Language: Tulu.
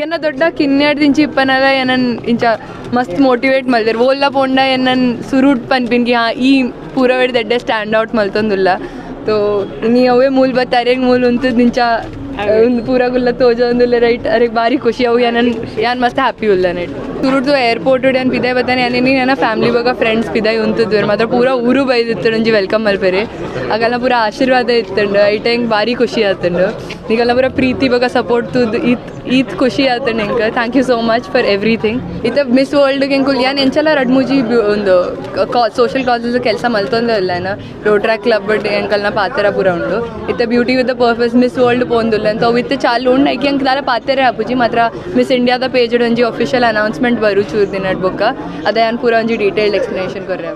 ಎನ್ನ ದೊಡ್ಡ ಕಿನ್ಯಡ್ದಿಂಚಿ ಇಪ್ಪನಗ ಎನನ್ ಇಂಚ ಮಸ್ತ್ ಮೋಟಿವೇಟ್ ಮಲ್ದೆರ್. ಓಲ್ಲ ಪೋಂಡ ಎನ್ನನ್ ಸುರುಟ್ ಪನ್ಪಿನ್ಗೆ ಹಾ ಈ ಪೂರವೇಡ್ ದೆಡ್ಡೆ ಸ್ಟ್ಯಾಂಡ್ ಔಟ್ ಮಲ್ತೊಂದುಲ್ಲ. ತೋ ಇನಿ ಅವೇ ಮೂಲ್ ಬತ್ತ ಅರೆಗ್ ಮೂಲ್ ಉಂತುದು ಇಂಚ ಉಂದು ಪೂರ ಗುಲ್ಲ ತೋಜೊಂದುಲ್ಲೆ ರೈಟ್. ಅರೆಗ್ ಬಾರಿ ಖುಷಿ ಅವು. ಯಾನನ್ ಯಾನ್ ಮಸ್ತ್ ಹ್ಯಾಪಿ ಉಲ್ಲ ನೆಟ್. ಸುರುಟು ಏರ್ಪೋರ್ಟ್ ಯಾನ್ ಪಿದಾಯ್ ಬತ್ತಾನೆ, ಯಾನ್ ಎನ್ನ ಫ್ಯಾಮಿಲಿ ಬೊಕ ಫ್ರೆಂಡ್ಸ್ ಪಿದಾಯ್ ಉಂತುದುವೆರ್. ಮಾತ್ರ ಪೂರ ಊರು ಬೈದಿತ್ತುಂಡು ಒಂಜಿ welcome ಮಲ್ಪೆರೆ. ಅಗಲ್ನ ಪೂರ ಆಶೀರ್ವಾದ ಇತ್ತುಂಡು. ಐಟ್ ಎಂಕ್ ಬಾರಿ ಖುಷಿ ಆತುಂಡು. ನಿಕಲ್ನ ಪೂರ ಪ್ರೀತಿ ಬೊಕ ಸಪೋರ್ಟ್ ತೂದು ಈತ್ ಈತ್ ಖುಷಿ ಆತುಂಡು ಎಂಕ್. Thank you so much for everything. ಇತ್ತೆ ಮಿಸ್ ವರ್ಲ್ಡ್ ಎಂಕುಲು ಯಾನ್ ಎಂಚಲ ರಡ್ಡ್ ಮೂಜಿ ಉಂದು ಸೋಷಿಯಲ್ ಕಾಸಸ್ ಕೆಲಸ ಮಲ್ತೊಂದೇ ಉಲ್ಲ. ಯಾನ್ ರೋಟ್ರಾಕ್ಟ್ ಕ್ಲಬ್ ಎಂಕಲ್ನ ಪಾತೆರ ಪೂರ ಉಂಡು. ಇತ್ತೆ Beauty with the Purpose Miss World ಪೋಂದುಲ್ಲ ಅಂತ ಅವು ಇತ್ತೆ ಚಾಲು ಉಂಡು. ಐಕ್ ಎಂಕ್ ದಾಲ ಪಾತೆರ ಆಪುಜಿ. ಮಾತ್ರ ಮಿಸ್ ಇಂಡಿಯಾದ ಪೇಜ್ ಒಂಜಿ ಅಫಿಷಿಯಲ್ ಅನೌನ್ಸ್ಮೆಂಟ್ ಬರು ಚೂರು ದಿನಡ್ ಬೊಕ್ಕ. ಅದೇ ಯಾನ್ ಪೂರ ಒಂಜಿ ಡೀಟೇಲ್ಡ್ ಎಕ್ಸ್ಪ್ಲನೇಷನ್ ಕೊರ್ರೆ.